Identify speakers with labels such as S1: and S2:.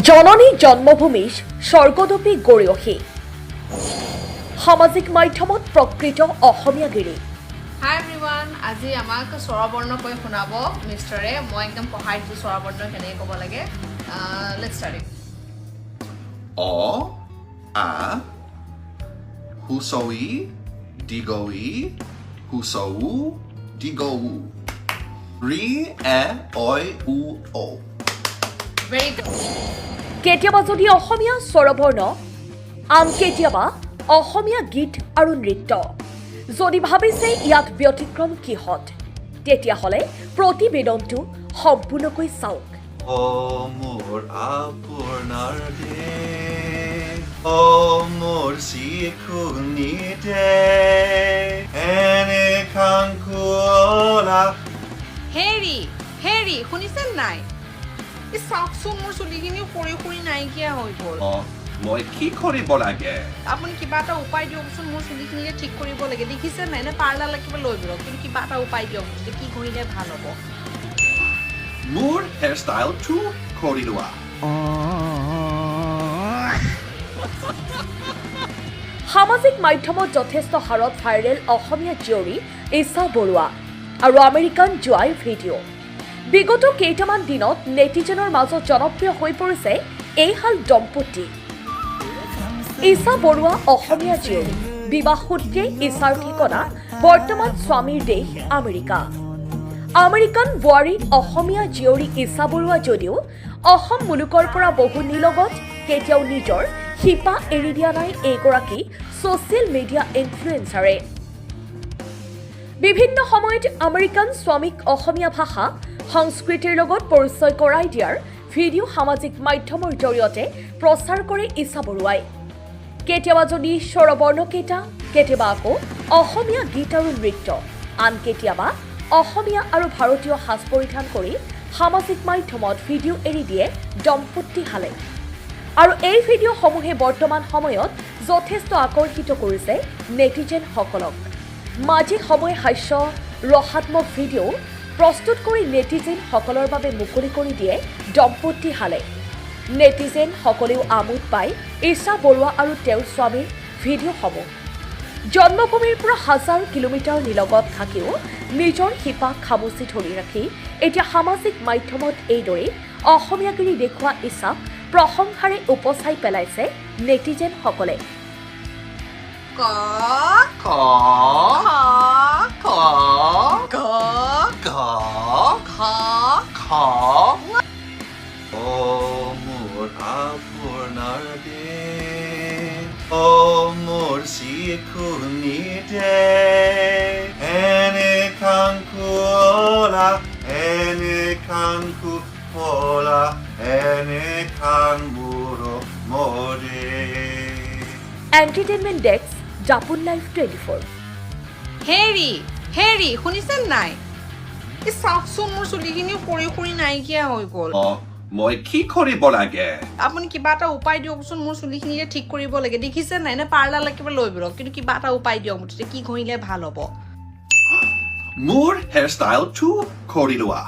S1: জননী জন্মভূমি স্বৰ্গদপি গৰীয়সী। সামাজিক মাধ্যমত প্ৰকৃত অসমীয়াগিৰি।
S2: হাই এভৰিৱান, আজি আমাক স্বৰবৰ্ণ কৈ শুনাব মিষ্টাৰে। মই একদম পঢ়াই দিছোঁ স্বৰবৰ্ণ কেনেকৈ ক'ব লাগে। Let's start.
S3: অ, আ, হ্ৰস্ব ই, দীৰ্ঘ ঈ, হ্ৰস্ব উ, দীৰ্ঘ ঊ, ঋ, এ, ঐ, উ, ঔ।
S2: Very good.
S1: কেতিয়াবা যদি অসমীয়া স্বৰবৰ্ণ, আন কেতিয়াবা অসমীয়া গীত আৰু নৃত্য। যদি ভাবিছে ইয়াত ব্যতিক্ৰম কিহত, তেতিয়াহ'লে প্ৰতিবেদনটো সম্পূৰ্ণকৈ চাওক।
S3: অ মোৰ আপোনাৰ দেশ, অ মোৰ শিশুনি দেশ, এনেখন কুঁৱলা।
S2: হেৰি হেৰি, শুনিছে নাই? এই চাওকচোন, মোৰ চুলিখিনি সৰি সৰি নাইকিয়া হৈ গ'ল।
S3: অ, মই কি কৰিব লাগে?
S2: আপুনি কিবা এটা উপায় দিয়কচোন, মোৰ চুলিখিনি যে ঠিক কৰিব লাগে। দেখিছে নাই? নে পাৰ্লাৰ কিবা লৈ বলক, কিন্তু কিবা এটা উপায় দিয়ক যে কি কৰিলে ভাল হ'ব।
S3: মোৰ হেয়াৰষ্টাইলটো কৰি লোৱা।
S1: সামাজিক মাধ্যমত যথেষ্ট হাৰত ভাইৰেল অসমীয়া জীয়ৰী ঈশা বৰুৱা আৰু আমেৰিকান জোঁৱাইৰ ভিডিঅ'। বিগত কেইটামান দিনত নেটিজেনৰ মাজত জনপ্ৰিয় হৈ পৰিছে এইহাল দম্পতী। ঈশা বৰুৱা অসমীয়া জীয়ৰী। বিবাহ সূত্ৰে ঈশাৰ ঠিকনা বৰ্তমান স্বামীৰ দেশ আমেৰিকা। আমেৰিকান বোৱাৰী অসমীয়া জীয়ৰী ঈশা বৰুৱা যদিও অসম মুলুকৰ পৰা বহু নিলগত, কেতিয়াও নিজৰ শিপা এৰি দিয়া নাই এইগৰাকী ছ'চিয়েল মিডিয়া ইনফ্লুৱেঞ্চাৰে। বিভিন্ন সময়ত আমেৰিকান স্বামীক অসমীয়া ভাষা সংস্কৃতিৰ লগত পৰিচয় কৰাই দিয়াৰ ভিডিঅ' সামাজিক মাধ্যমৰ জৰিয়তে প্ৰচাৰ কৰে ঈশা বৰুৱাই। কেতিয়াবা যদি স্বৰবৰ্ণকেইটা, কেতিয়াবা আকৌ অসমীয়া গীত আৰু নৃত্য, আন কেতিয়াবা অসমীয়া আৰু ভাৰতীয় সাজ পৰিধান কৰি সামাজিক মাধ্যমত ভিডিঅ' এৰি দিয়ে দম্পতীহালে। আৰু এই ভিডিঅ'সমূহে বৰ্তমান সময়ত যথেষ্ট আকৰ্ষিত কৰিছে নেটিজেনসকলক। মাজে সময়ে হাস্য ৰসাত্মক ভিডিঅ' প্ৰস্তুত কৰি নেটিজেনসকলৰ বাবে মুকলি কৰি দিয়ে দম্পতীহালে। নেটিজেনসকলেও আমোদ পায় ঈশা বৰুৱা আৰু তেওঁৰ স্বামীৰ ভিডিঅ'সমূহ। জন্মভূমিৰ পৰা হাজাৰ কিলোমিটাৰ নিলগত থাকিও নিজৰ শিপা খামুচি ধৰি ৰাখি এতিয়া সামাজিক মাধ্যমত এইদৰেই অসমীয়াগিৰি দেখুওৱা ঈশাক প্ৰশংসাৰে উপচাই পেলাইছে নেটিজেনসকলে।
S2: ক,
S3: ক,
S2: খ,
S3: ক,
S2: গ,
S3: গ,
S2: ঘ,
S3: খ। অ মোৰ আপোনাৰ দেশ, অ মোৰ শিশুনি দেশ, এনেখন কুঁৱলা, এনেখন কুঁৱলা, এনেখন মোৰ মদেশ।
S1: এণ্টাৰটেইনমেণ্ট ডেস্ক, জাপুন লাইভ 24।
S2: হেৰি হেৰি, শুনিছে নাই? এই চাওকচোন, মোৰ চুলিখিনি সৰি সৰি নাইকিয়া হৈ গ'ল।
S3: অ, মই কি কৰিব লাগে?
S2: আপুনি কিবা এটা উপায় দিয়কচোন, মোৰ চুলিখিনি যে ঠিক কৰিব লাগে। দেখিছে নাই? নে পাৰ্লাৰ কিবা লৈ বলক, কিন্তু কিবা এটা উপায় দিয়ক মুঠতে কি ঘঁহিলে ভাল হ'ব।
S3: মোৰ হেয়াৰষ্টাইলটো কৰি লোৱা।